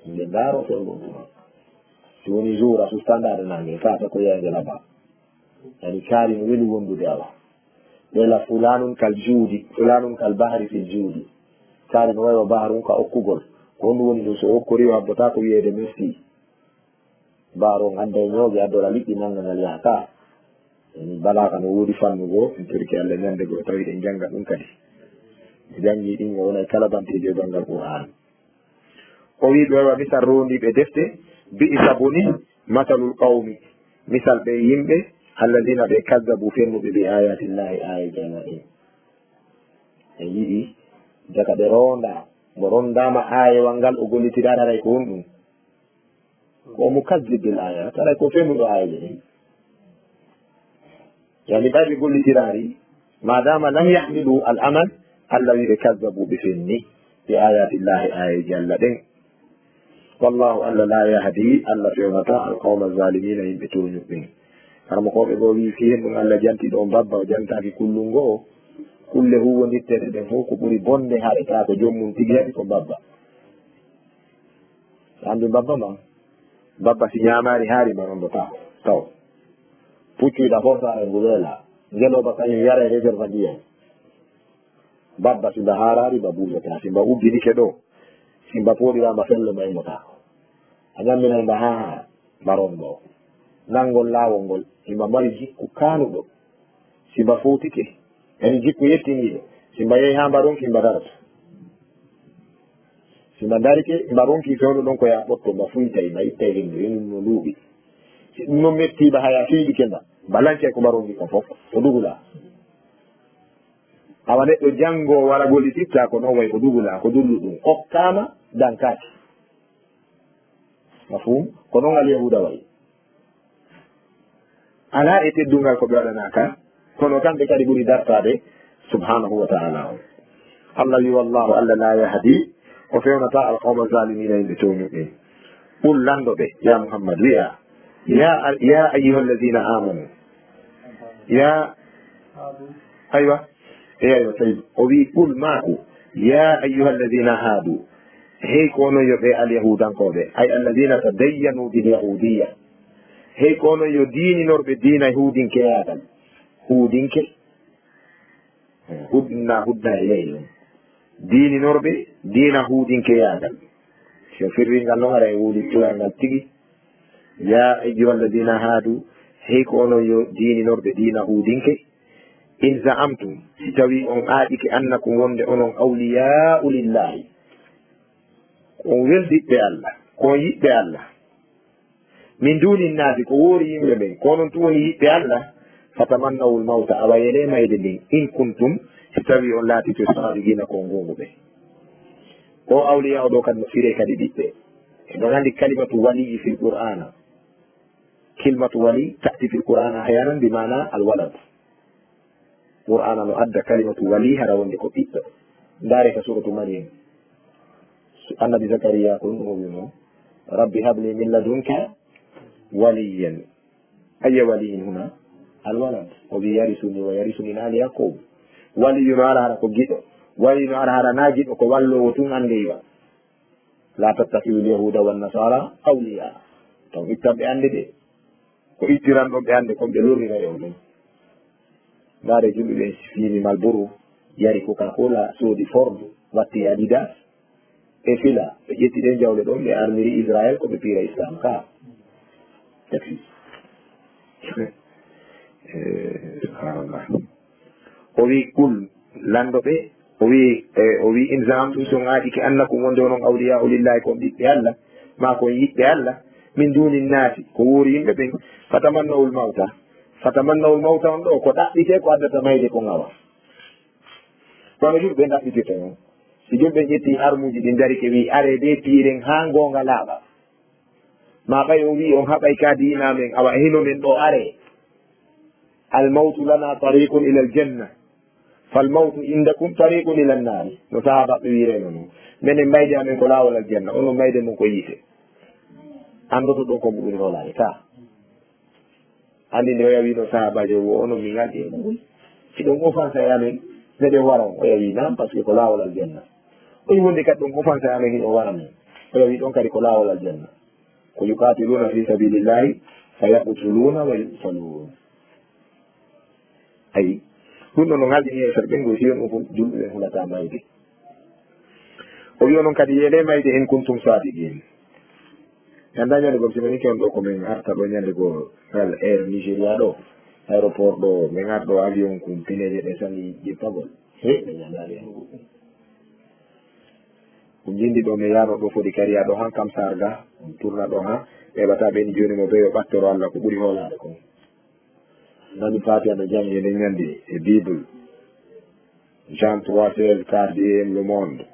Nde ndaaro fow nde walluha. Si woni jour a sustanda ɗo naange, ka ta ko yaade laba. Yani kaari no weli wondude awa. Ɓe la fulanun kal juudi, fulanun kal bahri fil juudi. Kaari no wayi wa baharun ka okkugol. Ko honɗum woni ɗum? So okkori o habbotaako wiyeede merci. Bahar on adda e ñooge, addola liɗɗi mannga ngal yaha ka. Yani balaka no woodi fannu goo, en torike Allah ñande goo tawi ɗen jannga ɗum kadi. Ɓe janngi ɗin o wona e kala banteejo e banngal Qur'an. O wi ɓe wa misal roondiiɓe defte, bi'sa boni, masalul qawmi, misal ɓe yimɓe, alladina ɓe kazzabu fennuɓe bi ayatillahi aayeeje Allah ɗin. En yiɗi, jaka ɓe roonda, mo rondaama aayewal ngal o gollitiraade haray ko honɗum? Ko o mukazzib bil ayat, haray ko fennuɗo aayeeje ɗin. Yani ɓay ɓe gollitiraari, madama lam yahmilu al amal, Allah wi ɓe kazzabu, ɓe fenni, bi ayatillahi, aayeeji Allah ɗen. Wallahu, Allah la yahdi, Allah fewnata al qawma zalimina, yimɓe tooñuɓe ɓen. Harmokooɓe goo wi fii hen ɗum Allah janti ɗo mbabba, o jantaaki kullun goo. Kulle huwwondirteeɗe ɗen fow ko ɓuri bonde haɗe, taa ko joom mum tigi haɗi ko mbabba. Anndi mbabba ma? Mbabba si ñaamaari haari ma rondotaako taw. Puccu iɗa forsaare ngu weela. Ngelooba kañum yara e réserve ndiyam. Mbabba si mba haaraari mba buusata. Si mba uddinike ɗo, si mba pooɗiraama fello mba immotaako. A ñamminay mba haa haa mba rondo. Nanngol laawol ngol, si mba mari jikku kaanuɗo. Si mba fowtike, yani jikku yettindiiɗo. Si mba yehi haa mba ronki mba darata. Si mba darike, mba ronki fewndo ɗon ko yaa ɓotto, mba fuytay, mba ittay hendu, hendu no luuɓi. Si ɗum non metti mba haya fiiɗike mba, mba lancay ko mba ronki kon fof, ko dugula. Awa neɗɗo janngo wara gollititta ko non way ko dugula, ko dulluɗum. Okkaama dankaaki. Mafhum? Ko non al Yahuuda wayi. Alaa e teddungal ko ɓe waɗanaa ka, kono kamɓe kadi ɓuri dartaade, subhanahu wa ta'ala on. Allah wi, "Wallahu, Allah la yahdi, o fewnata al qawma zalimina, yimɓe tooñuɓe." Qul, lanndo ɓe, ya Muhammad, wi'a, ya, ya ayyuhal ladina amanu, ya, aywa, e aywa, tawi o wi, "Qul, maaku, ya ayyuhal ladina hadu, hey ko onon yo ɓe al yahudankooɓe, ay alladina tadayyanu bil yahudiyya, hey ko onon yo diininorɓe diina huudinkeyaagal." Huudinke, hudna, hudna e leydi on. Diininorɓe diina huudinkeyaagal. Si o firri ngal noon, hara e wowli tural ngal tigi. Ya ayyuha alladina hadu, hey ko onon yo diininorɓe diina huudinke. In za'amtum, si tawi on aaƴike annakum wonde onon awliya'u lillahi, ko on weldiɓɓe Allah, ko on yiɓɓe Allah. Min duni nnaasi, ko woori yimɓe ɓen, ko onon tun woni yiɓɓe Allah, fatamannawul mawta, awa yelee mayde ndin, in kuntum, si tawi on laatike sadiqina ko on goonguɓe. O awliya o ɗo kadi no firee kadi ɓiɓɓe. E ɗon anndi kalimatu waliyi fil Qur'ana. Kalimatu wali ta'ti fil Qur'ana ahyanan bi maana al walad. Qur'ana no adda kalimatu wali hara wonde ko ɓiɗɗo. Ndaare ka suratu Maryam. Su-, annabi Zakariya ko ɗum o wino, "Rabbi habli min ladunka waliyan." Ayya waliyin huna? Al walad. O wi, "Yarisuni wa yarisu min ali Yaqub." Waliyu no ara hara ko giɗo. Waliyu no ara hara na giɗo, ko walloowo tun anndeywa. "La tattakhidhu al yahuda wan nasara awliya." Ton ittan ɓe annde de. Ko ittiran ɗon ɓe annde kon ɓe lorrira e o ɗum. Ndaare julɓe ɓen si fiini Malboro, yari Coca-Cola, soodi Ford, watti Adidas, e fila, ɓe ƴetti ɗen jawle ɗon, ɓe armiri Israel ko ɓe piira Islam ka. Taxi. Eh, subhanallah. O wi, "Qul, lanndo ɓe," o wi, e, o wi, "In za'amtum, si on aaƴike, annakum, wonde onon awliya'u lillahi, ko on ɓiɓɓe Allah, ma ko on yiɓɓe Allah, min duni nnaasi, ko woori yimɓe ɓen, fatamannawul mawta." Fatamannawul mawta on ɗo, ko ɗaɓɓite ko addata mayde ko ngawa. Kono julɓe ɗaɓɓitirta non. Si julɓe ƴetti armuuji ɗin darike wi, "Aree de piiren haa ngoonga laaɓa." Ma ɓay o wi on haɓay ka diina men, awa e hino men ɗo, "Aree. Al mawtu lana tariqun ila al janna. Fal mawtu indakum tariqun ila an-nari." No sahaabaaɓe wi'irayno non. Menen mayde amen ko laawol aljanna, onon mayde mon ko yiite. Anndoto ɗon ko mbuɗuri hoolaare ka. Anndi nde oya wi'no sahaabaajo wo onon mi ngalɗi e mon. Si ɗon offense e amen, meɗen wara on. Oya wi naam, parce que ko laawol aljanna. O wi wonde kadi ɗon offense e amen, hiɗon wara men. Oya wi ɗon kadi ko laawol aljanna. Ko yuqatiluna fi sabilillahi fa yaqtuluna wa yuqtalun. Ayi, ɗum ɗon no ngalɗini e ɓen, go si on ɗum fof julɓe ɓen hulata mayde. O wi onon kadi yeele mayde in kuntum sadiqin. En dañande gom si men on ɗo ko men arta ɗo ñande go ngal Air Nigeria ɗo, aéroport ɗo, men arɗo avion kun pineje ɗe sani jippagol. He, ɓe ñandaali hen ɗum. Ko njindi ɗo mi yaano ɗo foti kariya ɗo han kam sarga, ɗum tourna ɗo han, ɓe ɓata ɓe ni joni mo ɓe yo ɓattoro Allah ko ɓuri hoolaade kon. Nani Fatiha no janngi nden ñandi e Bible. Jean trois seize, quatrième le monde.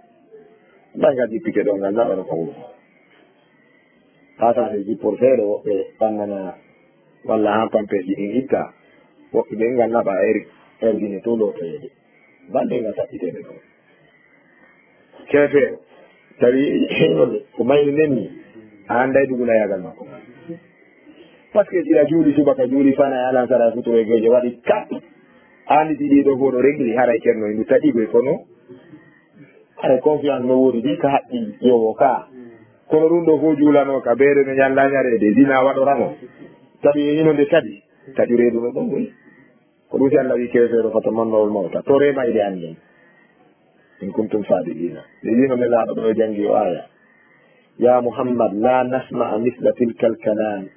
Ngal ngal jippike ɗo ngal naɓano ko wuro. Passage jippor feere woɓɓe ɓannana walla han pampes ɗin itta. Woɓɓe ɓe ngal naɓa er, ergine to lotoyeede. Balɗe ngal saɓɓiteede ɗon. Keefeero, tawi heynoɗo ko mayde nden ni, a annday dugunayagal makko. Parce que si a juuli subaka, juuli fana e alansara e futuro e geejo waɗi kat. A anndi ɗiɗi ɗo fof no regli, haray Ceerno e ndu taƴi koy kono. Haray confiance no woodi de ka haqqil yowo ka. Kono ɗum ɗo fof juulano ka beere no ñalla ñareede, zina waɗorano. Tawi e hino nde taƴi, taƴu reeduno ɗon koy. Ko ɗum si Allah wi keefeero fatamannawul mawta, to reema ide annden. In kuntum sadiqina. Ɓe wino Nelaaɗo ɗo janngi o aya. Ya Muhammad, la nasma'a misla tilkal kalam.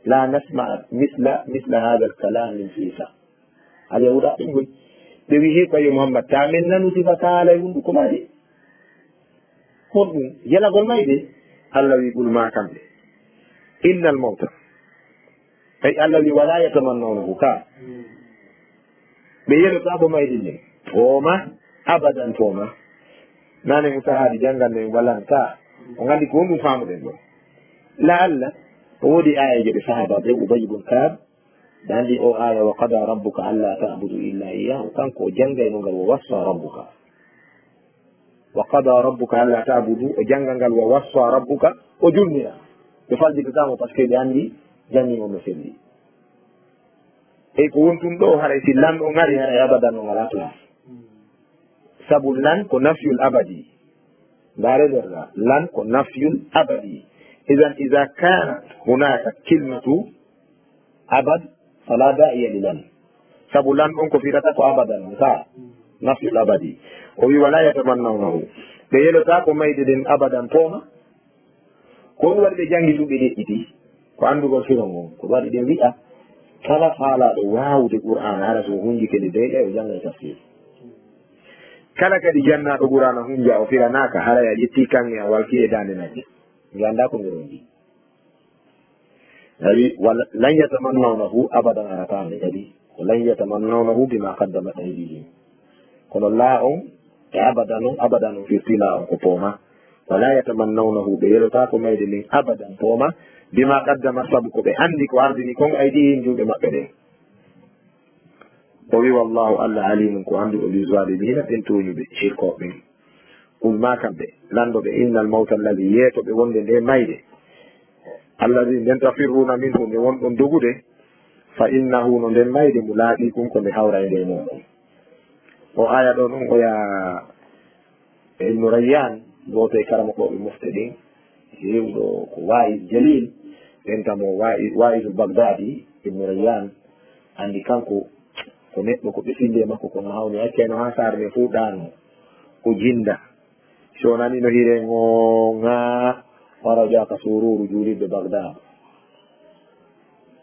La nasma'a misla, misla hadal kalam min Isa. Alyahuda ɓen goy. Ɓe wi he ko yo Muhammad, ta men nanu sifa ka haala e hunduko ma de. Honɗum? Yelagol mayde? Allah wi, "Qul ma kamɓe. Innal mawta." Ay, Allah wi, "Wala yatamannawnahu ka." Ɓe yelotaako mayde nden. Fooma, abadan fooma. Nane Musa haadi janngan men walan ka. O nganndi ko honɗum faamuɗen ɗo. La Allah, o woodi aayeeje ɗe sahaaba ɓe Ubay ibn Ka'b, Ɓe anndi o aya, "Wa qada rabbuka alla ta'budu illa iyyahu", kanko o janngayno ngal, "Wa wassa rabbuka." "Wa qada rabbuka alla ta'budu", o jannga ngal, "Wa wassa rabbuka", o julnira. Ɓe faljitata mo, parce que ɓe anndi janngi on no selli. Ey, ko wontum ɗo, haray si lan o ngari, haray abadan o ngala place. Sabu lan ko nafyul abadi. Ndaare nder ga, lan ko nafyul abadi. Idan, iza kanat hunaka kilmatu abad, fala da'iya li lan. Sabu lan on ko firata ko abadan, sa nafyul abadi. O wi, "Wala yatamannawnahu." Ɓe yelotaako mayde nden abadan pooma. Ko ɗum waɗi ɓe janngi ɗum, ɓe deƴƴiti. Ko anndugol firo ngon. Ko ɗum waɗi ɓe wi'a, kala faalaaɗo waawude Qur'aana, hara so o hunjike nde deeƴay, o jannga e tafsir. Kala kadi jannaaɗo Qur'aana hunja, o firanaaka, haray a ƴetti kaŋŋe a walki e daande nagge. Nge anndaa ko nge ronndi. Tawi, "Wa lan yatamannawnahu abadan", arataande kadi. "Wa lan yatamannawnahu bima qaddamat aydihim." Kono laa on e abadan on, abadan on firti laa on ko pooma. "Wala yatamannawnahu", ɓe yelotaako mayde nden abadan pooma, "bima qaddamat", sabu ko ɓe anndi ko ardini kon, "aydihim", juuɗe maɓɓe ɗen. O wi, "Wallahu", Allah alimun, ko annduɗo, "bi zalimina", ɓen tooñuɓe, shirkooɓe ɓen. "Qul", maakan ɓe, lanndo ɓe, "innal mawta alladhi", yeeto ɓe wonde nde mayde, "alladhi", nden, "tafirruna minhu", nde wonɗon dogude, "fa innahu", no nden mayde, "mulaqikum", ko nde hawra e nde e mooɗon. O aya ɗo non, oya Ibnu Rayyan, gooto e karamokooɓe mofte ɗin, heewɗo ko wa'iz jalil, ɓen tamo wa'i-, wa'izul Baghdadi, Ibnu Rayyan, anndi kanko ko neɗɗo ko ɓe fillii e makko kono hawni hakkee no haa saare nde fuu ɗaano, o jinnda. Si o nani no hiree ngo ŋaa, wara o ƴaaka suuruuru juulirde Baghdad.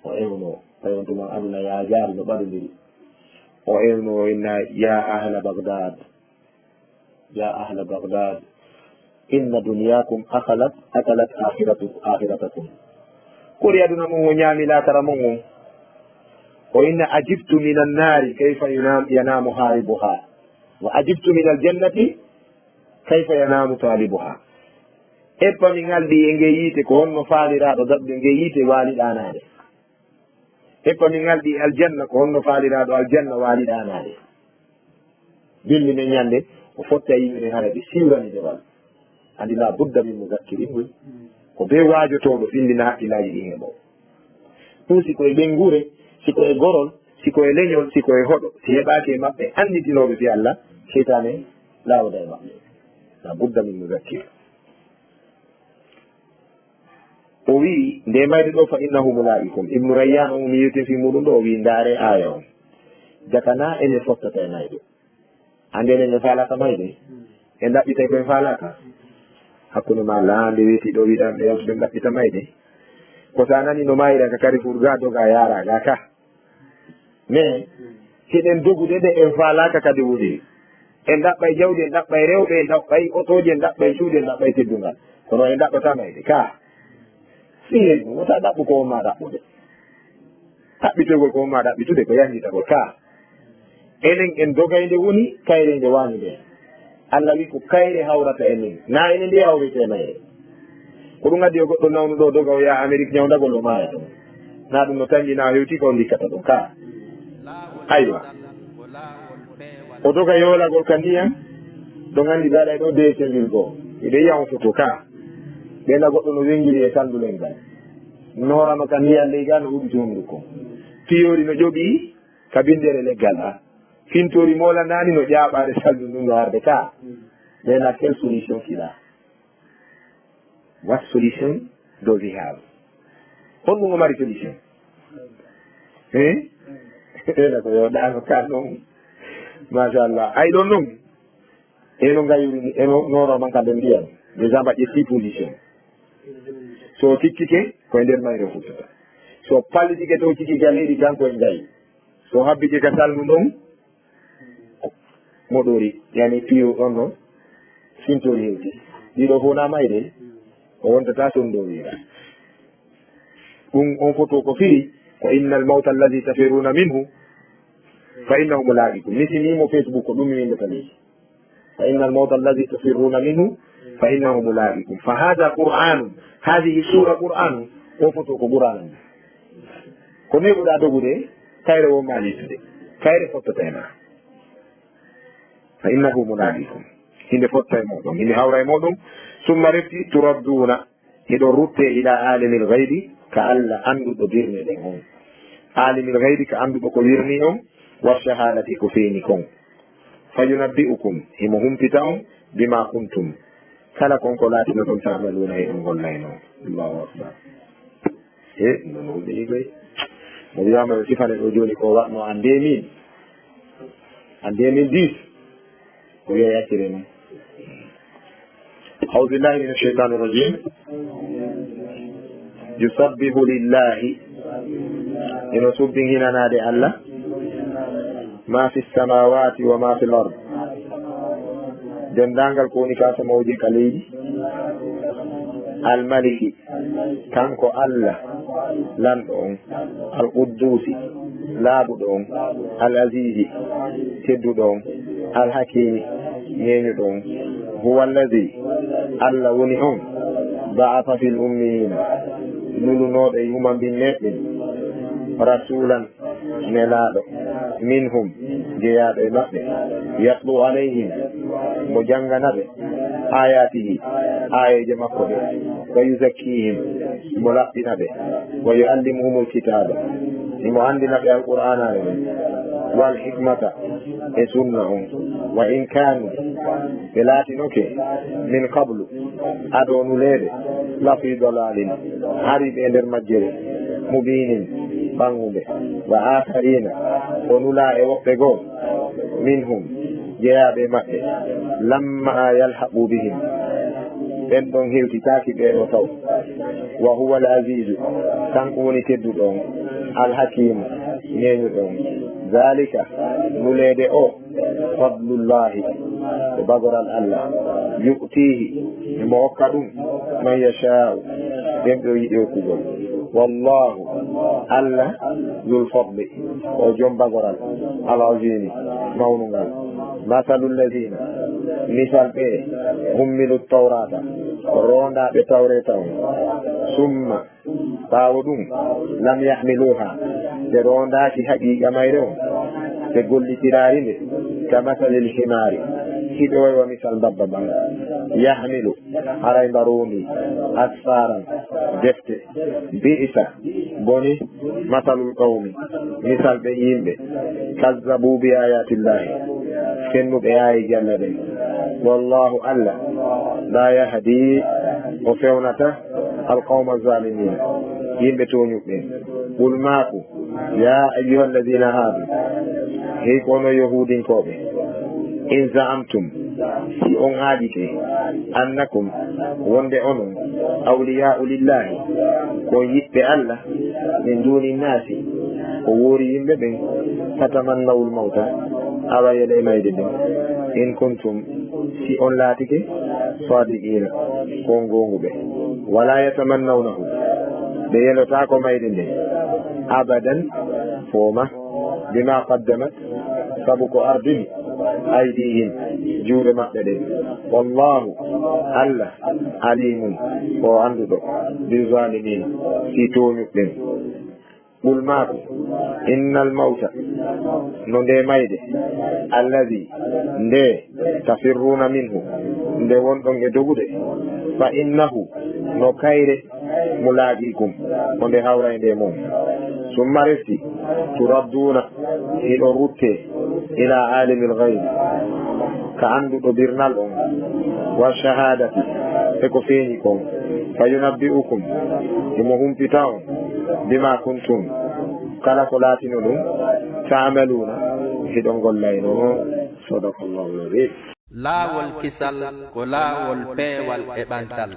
O ewno, tawi on tuma aduna yaajaari no ɓadondiri. O ewno, o inna, "Ya ahla Baghdad, ya ahla Baghdad, inna dunyakum akalat, akalat akhiratu-, akhiratakum." Kori aduna mon o ñaami laakara mon on. O inna, "Ajibtu minan nari kayfa yunam-, yanamu haribuha. Wa ajibtu minal jannati kayfa yanamu talibuha." Eppa mi ngaldi e nge yiite, ko honno faaliraaɗo daɗɗo nge yiite waali ɗaanaade. Eppa mi ngaldi e aljanna, ko honno faaliraaɗo aljanna waali ɗaanaade. Dilli men ñande, o fotti e yimɓe ɓen, hara ɓe siwrani dewal. Anndi la budda min muzakkirin wi. Ko be waajotooɗo fillina hakkillaaji ɗin e mo. Ɗum si ko e ɓeynguure, si ko e gorol, si ko e leñol, si ko e hoɗo, si heɓaaki e maɓɓe annitinooɓe fi Allah, seytaane laawoda e maɓɓe. La budda min muzakkir. O wi'i, nde mayde ɗo, "Fa innahu mulaqikum." Ibnu Rayyan on, mi yewtin fi muɗum ɗo, o wi'i, ndaare aya on. Jaka na ene fottata e mayde. Annde enen en faalaaka mayde. En ɗaɓɓitay ko en faalaaka. Hakkunde ma laande weeti ɗo wiɗan ɓe yewtude en ɗaɓɓita mayde. Ko sa nani no mayra ka Carrefour ga, doga yaara ga ka. Mais hiɗen dogude nde en faalaaka kadi woni. En ɗaɓɓay jawdi, en ɗaɓɓay rewɓe, en ɗaɓɓay otooji, en ɗaɓɓay cuuɗi, en ɗaɓɓay teddungal. Kono en ɗaɓɓata mayde ka. Si en wota ɗaɓɓu ko on ma ɗaɓɓude. Ɗaɓɓitogol ko on ma ɗaɓɓitude ko yanjitagol ka. Enen en dogay nde woni kayre nde waani nde. Allah wi ko kayre hawrata e men. Na enen nde hawrete e mayre. Ko ɗum addi o goɗɗo nawnuɗo doga o yaha Amérique ñawndagol o maaya ɗon. Na ɗum no tangi na hewti ko o ndikkata ɗum ka. Aywa. O doga yoolagol ka ndiyam. Ɗon anndi ɓe aɗay ɗo deeselil goo. Miɗo yiya on foto ka. Ɓe na goɗɗo no wengiri e saldulen ngal. Noorano ka ndiyam ley gal no huɗiti hunduko. Piyoori no ƴoɓi ka binndere leggal ha. Fintoori moola nani no ƴaaɓaade saldu ndun no arde ka. Mais na quelle solution qu'il a? What solution does he have? Honɗum o mari solution? Eh? Ena ko yo ɗaano ka non. Machallah. Ay ɗon non. Eno ngayuri ni, eno noora man ka nder ndiyam. Déjà mbaɗi six position. So tikkike, ko e nder mayre futtata. So pallitike to tikkike a meɗi kanko e ngayi. So habbike ka salmu ɗon, moɗori, yani piyo ɗon non, sintori hewti. Ɗiɗo fof na mayde, o wontata sondowira. Ɗum on foto ko firi, ko innal mawta allazi tafirruna minhu, fa innahu mulaqikum. Mi sini mo Facebook ko ɗum mi windata leydi. Fa innal mawta allazi tafirruna minhu, fa innahu mulaqikum. Fa hadha Qur'anun. Hadhihi sura Qur'anun. O foto ko Qur'an. Ko neeɓuɗaa dogude, kayre wonma yettude, kayre fottata e ma. Fa innahu mulaaqikum. Hinde fotta e moɗon, hinde hawra e moɗon. Summa refti turadduuna, hiɗon rutte ila aalimil gaybi, ka Alla annduɗo birne ɗen on. Aalimil gaybi ka annduɗo ko wirni on, wa shahaadati ko feeñi kon. Fa yunabbi'ukum, himo humpita on, bima kuntum. Kala kon ko laatinoɗon ta'maluuna e ɗum gollayno. Allahu akbar. E, ɗum ɗon hulɓinii koy. Mo wiyaama yo sifane ɗo jooni ko waɗno en deux mille. En deux mille dix. O wiya yaccire mum. أعوذ بالله من الشيطان الرجيم. يسبح لله. Ino subbin hinanaade Allah. ما في السماوات وما في الأرض. Denndaangal ko woni ka asamawji ka leydi. Almaliki. Kanko Allah, lanɗo on, Al Qudduusi, laaɓuɗo on, Al Aziizi, tedduɗo on, Al Hakiimi, ñeeñuɗo on. Huwa allazi, Allah woni on, ba'atha fil ummiyiina, nulunooɗo e yumambinneeɓe ɓen, rasuulan, nelaaɗo, minhum, jeyaaɗo e maɓɓe, yatlu alayhim, mo janngana ɓe, ayaatihi, aayeeje makko ɗe, wa yuzakkiihim, mo laɓɓina ɓe, wa yuallimuhumul kitaaba, himo anndina ɓe alqur'aanaare nden, wal hikmata, e sunna on, wa in kaanu, ɓe laatinoke, min qablu, ado nuleede, la fi dalalin, hari ɓe nder majjere, mubinin, ɓanngunde, wa akharina, o nula e woɓɓe goo, minhum, jeyaaɓe e maɓɓe, lamma yalhaqu bihim, ɓen ɗon hewtitaaki ɓe ɗo taw, wa huwa al azizu, kanko woni tedduɗo on, al hakimu, ñeeñuɗo on, zalika, nuleede o, fadlullahi, ko bagoral Allah, yu'tihi, himo hokka ɗum, man yasha'u, ɓen ɓe o yiɗi hokkugol. Wallahu, Allah, zul fadli, ko o jom bagoral, al azimi, mawnungal. Masalu alladhina, misal ɓe, hummilu tawrata, rondaaɓe tawreta on, summa, ɓaawo ɗum, lam yahmiluha, ɓe rondaaki haqiqa mayre on, ɓe gollitiraari nde, ka masalil himaari, hiɗo wayi wa misal mbabba ban, yahmilu, haray mba rondi, asfaran, defte, bi'sa, boni, masalul qawmi, misal ɓe yimɓe, kazzabu bi ayatillahi, fennuɓe aayeeji Allah ɗen. Wallahu Allah, la yahdi, o fewnata, al qawma zalimina, yimɓe tooñuɓe ɓen. Qul maaku, ya ayyuha alladhina hadu, hey ko onon yahuudinkooɓe, in za'amtum, si on aadike, annakum, wonde onon, awliya'u lillahi, ko yiɓɓe Allah, min duni nnaasi, ko woori yimɓe ɓen, fatamannawul mawta, awa yele e mayde nden, in kuntum, si on laatike, sadiqina, ko on goonguɓe. Wala yatamannawnahu, ɓe yelotaako mayde nden, abadan, fooma, bima qaddamat, sabu ko ardini, aydihim, juuɗe maɓɓe ɗen. Wallahu, Allah, alimun, ko o annduɗo, bi zalimin, si tooñuɓe ɓen. Qul maaku, innal mawta, no nde mayde, alladhi, nde, tafirruuna minhu, nde wonɗon e dogude, fa innahu, no kayre, mulaaqiikum, ko nde hawra e nde mon. Summa refti, turadduuna, hiɗon ruttee, ila aalimil ghaybi, ka annduɗo birnal on, wa shahaadati, e ko feeñi kon, fa yunabbi'ukum, himo humpita on, bima kuntum, kala ko laatino ɗum, ta'maluuna, hiɗon gollaynoo. Sadaqallahu al-azim. Laawol kisal ko laawol peewal e ɓantal.